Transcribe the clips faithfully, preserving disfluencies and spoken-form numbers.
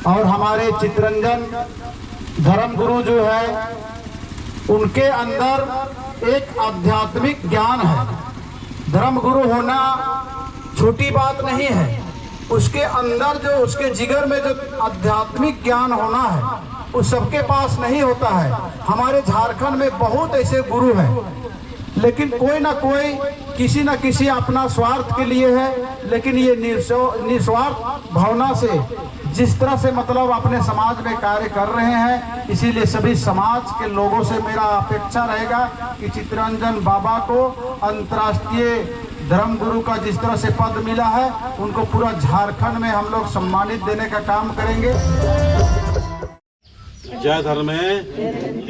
और हमारे चितरंजन धर्मगुरु जो है, उनके अंदर एक आध्यात्मिक ज्ञान है। धर्मगुरु होना छोटी बात नहीं है। उसके अंदर जो, उसके जिगर में जो आध्यात्मिक ज्ञान होना है, वो सबके पास नहीं होता है। हमारे झारखंड में बहुत ऐसे गुरु हैं, लेकिन कोई ना कोई किसी ना किसी अपना स्वार्थ के लिए है, लेकिन ये निस्व-, निस्वार्थ भावना से जिस तरह से, मतलब, अपने समाज में कार्य कर रहे हैं, इसीलिए सभी समाज के लोगों से मेरा अपेक्षा रहेगा कि चितरंजन बाबा को अंतर्राष्ट्रीय धर्मगुरु का जिस तरह से पद मिला है, उनको पूरा झारखंड में हम लोग सम्मानित देने का काम करेंगे। जय धर्मे।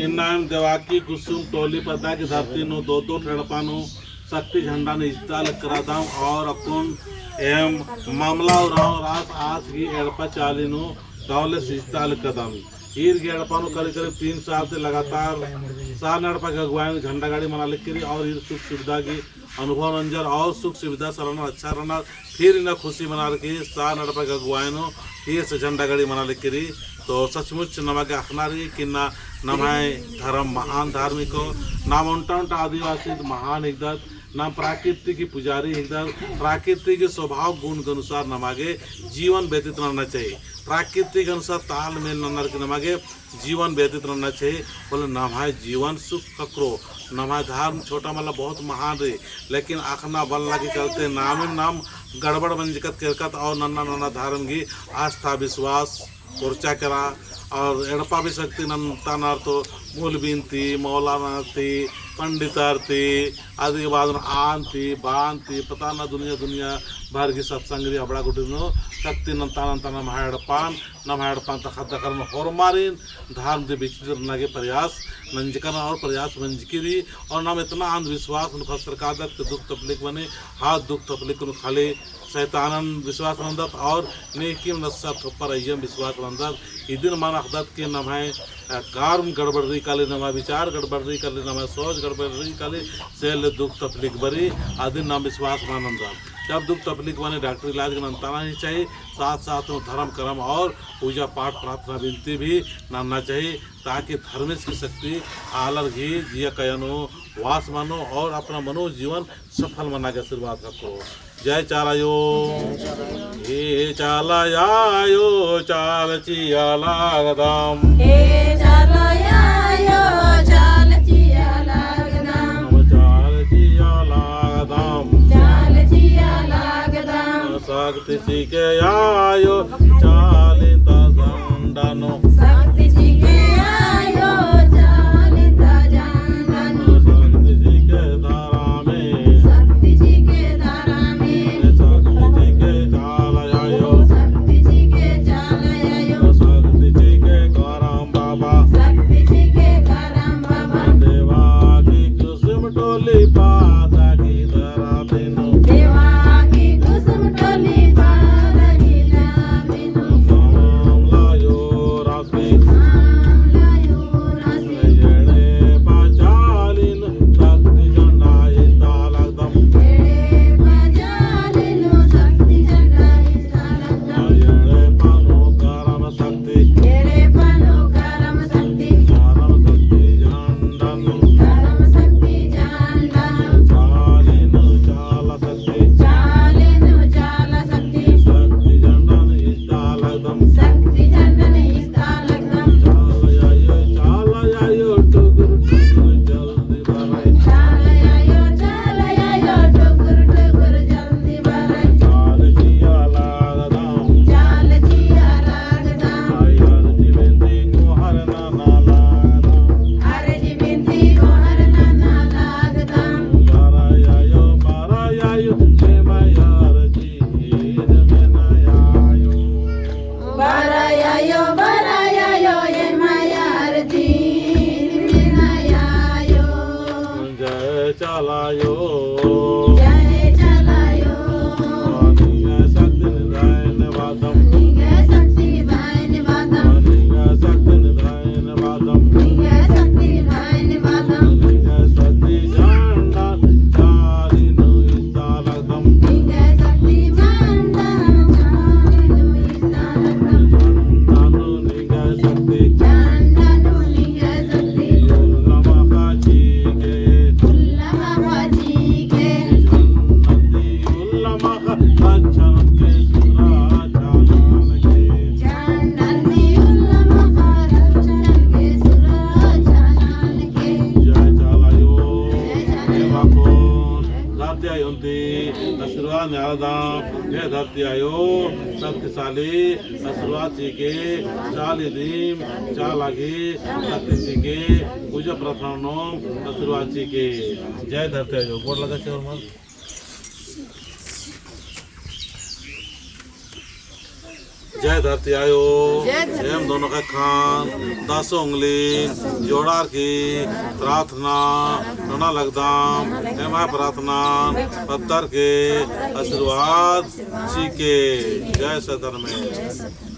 इन्ना एम देवाकी कुसुम टोली पद्दा की धरती नू दो दो ठो एड़पा नू शक्ति झंडा नू इजता लगदम और अक्कुन एम मामला उराँव रास आस गही एड़पा चाली नू दव ले इजता लगदम। ईर गही एड़पा नू करीब करीब तीन साल ती लगातार सरना एड़पा गही अगुवाई नू झंडा गाड़ी मना लगी रई और ईर सुख सुविधा गही अनुभव नंजर और सुख सुविधा सरना अच्छा रअनर, फिर इन्ना खुशी मनार की सरना एड़पा गही अगुवाई नू फिर से झंडा गाड़ी मना लगी रई। तो सचमुच नमा गे अख़ना रई कि ना नम्है धर्म महान धार्मिक हो, नाम ओन्टा ओन्टा आदिवासी महान हिकदत, नाम प्राकृतिक ही पुजारी हिकदत, प्राकृतिक ही स्वभाव गुण के अनुसार नमा गे जीवन व्यतीत नन्ना चाहिए। प्राकृतिक अनुसार तालमेल नन्नर की नमा गे जीवन व्यतीत नन्ना चाहिए। होले नम्है जीवन सुख ख़क्खरो, नम्है धर्म छोटा मला बहुत महान रई, लेकिन अख़ना बलना के चलते नामे नाम गड़बड़ मंजकत केरकत और नन्ना नन्ना धर्म गही आस्था विश्वास कोरचा केरा और एड़पा भी शक्ति नन्तानर तो मौलवीन ती, मौलाना ती, पंडितर ती, अदी के बाद आन ती, बान ती, पता ना दुनिया दुनिया भर गही सत्संग रई अबड़ा गुट्ठी नू शक्ति नन्तानर ता नम्है एड़पान, नम्है एड़पान ता ख़द्द ख़र्रन होरमारिन धर्म ती बिछड़ना गे प्रयास नंजकन और प्रयास मंजकी रई। और नाम इतना अंधविश्वास नू फसरकादत के दुख तकलीफ मनी, हाँ दुख तकलीफ नू खाली शैतानन विश्वास नन्दत और नेकिम नस्सा ठोप्पर अइय्यम विश्वास नन्दत। इदिन मल अख़दत के नम्है, अ, कर्म गड़बड़ रई काली, नम्है विचार गड़बड़ रई काली, नम्है सोच गड़बड़ रई काली, से ले दुख तकलीफ बरई, अदिन नाम विश्वास मल नन्दत। जब दुख तकलीफ मनी डॉक्टर इलाज के नन्ताना ही चाहिए, साथ साथ में धर्म कर्म और पूजा पाठ प्रार्थना विनती भी नन्ना चाहिए, ताकि धर्मेस की शक्ति आलर गही जिया कया नू वास मनो और अपना मनो जीवन सफल मना गे आशीर्वाद ख़क्खरो। जय चाला आयो। हे चाला आयो, चाला चिआ लगदम। हे चाला आयो, चाला चिआ लगदम। चाला चिआ लगदम। चाला चिआ लगदम। शक्ति चिके आयो, चालिन ता झंडा नू। शक्ति चिके आयो, चालिन ता झंडा नू। शक्ति चिके धरमे। शक्ति चिके धरमे। शक्ति चिके चाला आयो। शक्ति चिके चाला आयो। शक्ति चिके करम बाबा। शक्ति चिके करम बाबा। देवा की कुसुम टोली पद्दा की धरती नू। देवा की कुसुम टोली पद्दा की धरती नू। मामला आयो रासमी। मामला आयो रासमी। एड़पा चालिन शक्ति झंडा इजता लगदम। एड़पा चालिन शक्ति झंडा इजता लगदम। एड़पा नू करम शक्ति। एड़पा नू करम शक्ति। करम शक्ति झंडा नू। करम शक्ति झंडा नू। चालिन चाला शक्ति। चालिन चाला शक्ति। शक्ति झंडा नू इजता लगदम। शक्ति झंडा नू इजता लगदम। चाला आयो, चाला आयो, टुकुर टुकुर जल्दी बरई। चाला आयो, चाला आयो, टुकुर टुकुर जल्दी बरई। चाला चिआ लगदम। चाला चिआ लगदम। अरजी बिनती गोहर नना लगदम। अरजी बिनती गोहर नना लगदम। बरई आयो, बरई आयो, एम्है अरजी ईद मेना आयो। बरई आयो, बरई आयो, एम्है अरजी ईद मेना आयो। जय चाला आयो। जय चाला आयो। निंग्है शक्ति निधाय ने बादम। निंग्है शक्ति निधाय ने बादम। निंग्है शक्ति निधाय ने बादम। निंग्है शक्ति निधाय ने बादम। निंग्है शक्ति झंडा चाली नू इजता लगदम। निंग्है शक्ति झंडा चाली नू इजता लगदम। झंडा जय धरती आयो, शक्तिशाली, आशीर्वाद चिके, चाली दिम, चाला गही, शक्ति चिके, पूजा प्रार्थना नू आशीर्वाद चिके। जय धरती आयो, गोड़ लगा चेयर मन। जय धरती आयो। जय धरती। एम दोनों का खान दस उंगली जोड़ार की प्रार्थना नना लगदम। एमा प्रार्थना पत्तर के आशीर्वाद चिके। जय सधर्मेस।